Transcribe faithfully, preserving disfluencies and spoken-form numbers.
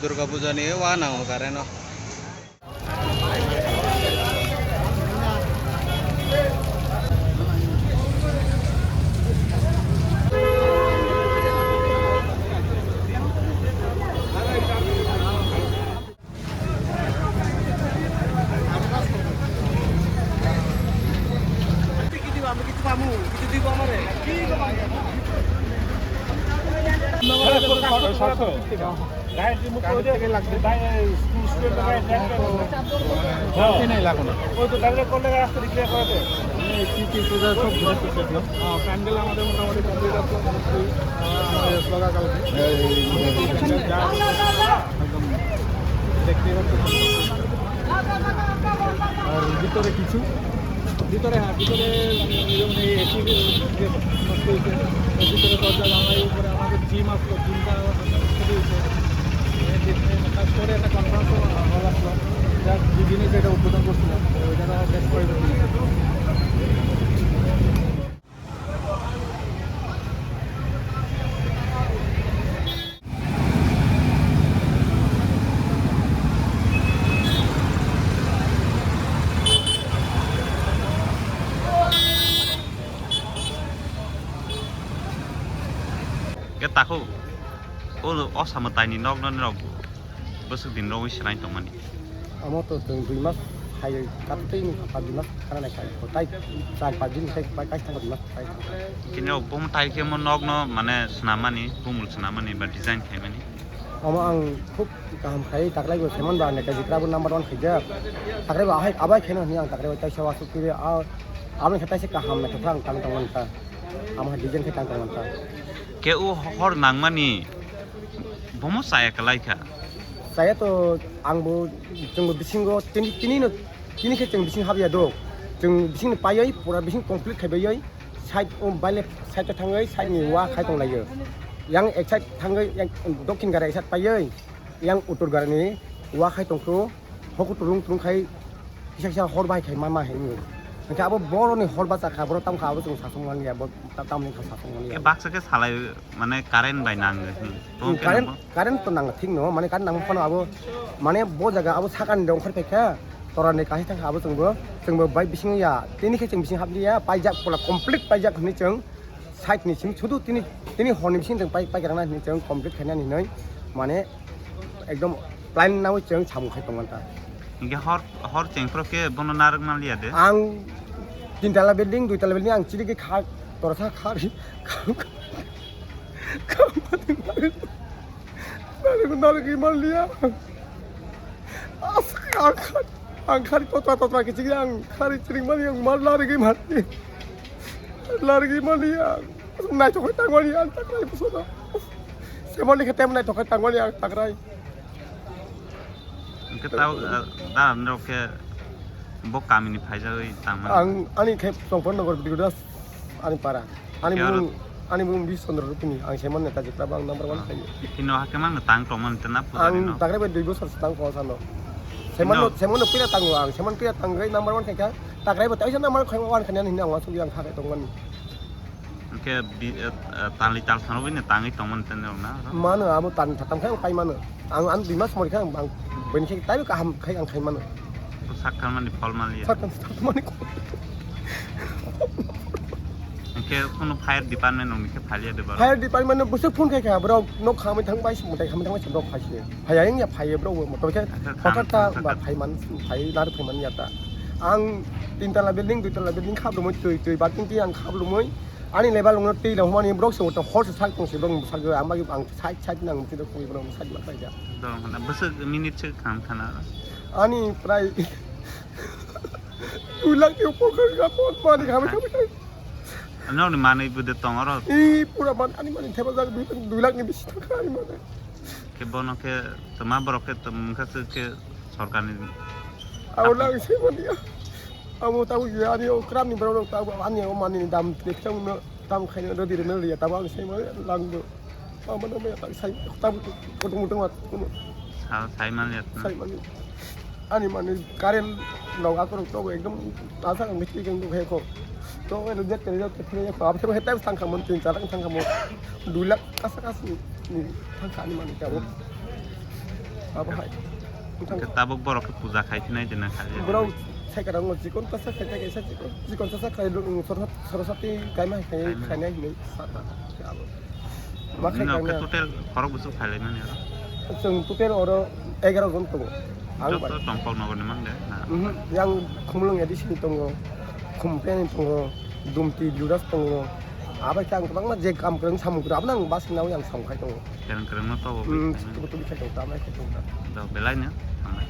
Durga Puja ni wa nango current o. Pandal আমাদের মোটামুটি complete আছে। একদম দেখতেই পাচ্ছেন। আর ভিতরে কিছু, ভিতরে, হ্যাঁ, ভিতরে এই যেমন এই এসি যে নষ্ট হয়েছে, এর ভিতরে দরজা জানলার উপরে আমাদের জিম আসলো, জিমটা নষ্ট হয়েছে। এর ভিতরে একটা স্টোরে একটা কনফারেন্স হল আসলো, যার যে জিনিস এটা উদ্বোধন করছিলাম, ওইটা বেশ কয়েকজন। Ke takhuk, o, o samo taini nok no nok bwswk din rogwi swrang tongmani. Omo to chwng dui mas hai katwi ni pha dui mas khana nai khai. Tai char panch din khai pai kai thang dui mas pai thang. Kini rok bomo tai khe mo nok no mane swnamani, bumul swnamani ba design khaimani. Omo ang khub kaham khai taklai bo Semon ba neta jitra bo number one khaijak. Taklai bo ahai abai khaino hini ang taklai bo taisa wasuk kiri a aboni khe taisa kaham neta thang tang tang ta. Amo hai design khe tang tang ta. Ke o hor nangmani bomo chaya kwlai kha. Chaya to ang bo chwng bo bisingo tini tini no tini khe chwng bising habya do. Chwng bising no paiwi pura bising complete khai baiwi side o baile side o thangwi side ni wa khai tong laio. Yang ek side thangwi yang dokhin gara ek side paiwi yang utur gara ni wa khai tong kho. Hoko turung turung khai kisa kisa hor bai khai ma ma hai ni. Hingke abo boro ni hor bacha kha boro tam kha abo chwng sasong mani ya bo tam ni kha sasong mani ya. Baksa khe salai mane current bai nang. Current, current to nang thik no mane current nang phano abo mane bo jaga abo sakani dong khar kha tora ni kahi thang kha abo chwng bo chwng bo bai bising ya tini khe chwng bising hap ya paijak pula complete paijak hwnwi chwng side ni simi sudu tini tini hor ni bising chwng pai pai rang na hwnwi chwng complete khaina ni noi mane ekdom plan nawi chwng samung khai tongmanta. Hingke hor hor chengphro khe bono narwk manliya de. Ang tin tala building, dui tala building ang chiri khe kha torsa kha ri kha kha narwk manliya. Ang khari totra totra kiching ang khari chiring mani ang mal larigi mani larigi mani ang nai tokai tangmani ang takrai pusono semoni khe tem nai tokai tangmani ang takrai. Hingke tao da norok khe bo kamini phaijagwi tangmani. Ang ani khe Chongpor Nogor Bidikudar ani para. Ani bung, ani bung Bish Chandra Rupini, ang Semon neta jikra bang number one khayo. Kino hake mang tang tongmani tena pujari no. Ang takrai bai dui bosor se tang ko sano. Semon no, Semon no pira tango ang, Semon pira tangwi number one khaikha, takrai bai taisa number one khaikha hinwi ang wasuk yang khakai tongmani. Hingke bi, eh, eh, tali tal sano bini tangwi tongmani tena na. Mano abo tan thatam khai ang pai mano. Ang, ang dui mas mori kha ang, ang bini khe taibo kaham khai ang khai mano. Sak tharmani phol maliya. Sak tharmani. Hingke kono fire department nongni khe phaliya de ba? Fire department no bwswk phone khai kha, borok nok khamwi thang bai, mutai khamwi thang bai, borok phai se. Phai ya, phai borok bo motor khe. Acha, hothar ta tham, tham, ba tham. Phai man, phai lar phai man ya ta. Ang tin tala building, dui tala building khap rumwi twi, twi ba tin ti ang khap rumwi. Ani level wngno twi rw hwnmani borok se motor hor se sak tong se borok bwsakgo, ang bagwi ang side side nang twi rw khwi borok side ma khlai kha. Dong hwnna bwswk minute se kham khana. Ani prai dui lakh ni upor kha kha, pot mani khamwi khamwi kha. Nokni manwi bwdwi tong oro? Ee, pura man, ani manwi thepajak dui lakh, dui lakh ni bisi thang kha ani manwi. Khe bono khe tama borok khe tamo wngkha se khe sorkarni. Abo lang se mani ya. Abo tabuk ya, ani o kram ni borok rok tabuk ani o manwi ni dam twi khe tamo tam khaina rwdi rwna rwya, tabuk ang se mani lang do. Abo no maya tak sai tabuk kotor motor mat kono. Sa-, sai mani ya. Sai mani. Ani manwi current rok akorok tabuk ekdom asa ang bisti khe nukhe kho. To eno jet khe jet khe kho. Abo khe time thang kha mon tin char thang kha mon. Dui lakh kasa kasi ni thang kha ani manwi tabuk. Abo hai. Hwnkhe tabuk borok khe puja khai phinai de na khai? Borok sai kwrwng chikon kasa khai khai kaisa chikon, chikon kasa khai, um, Saraswati kaima hai khai, kaima, khainai hinwi sa ta. Abo. Ma khai. Nini khe total khorok bwswk phailaimani oro? Chwng total oro egaroh jon tongo. Ang joto bai. Tongkol nogorni mang de na? Mhm. Yang Khumulwng A D C ni tongo, Khumpeni tongo, Dumti Judas tongo. Abai khe ang kwbangma je kam kwrwng samung kwrwng abono ang bus nawi ang samung khai tongo. Kwrwng kwrwngno tobo. Hmm, bai khai. Tubu tubu khai tongo, tamai khai tongo. To belaino hambai.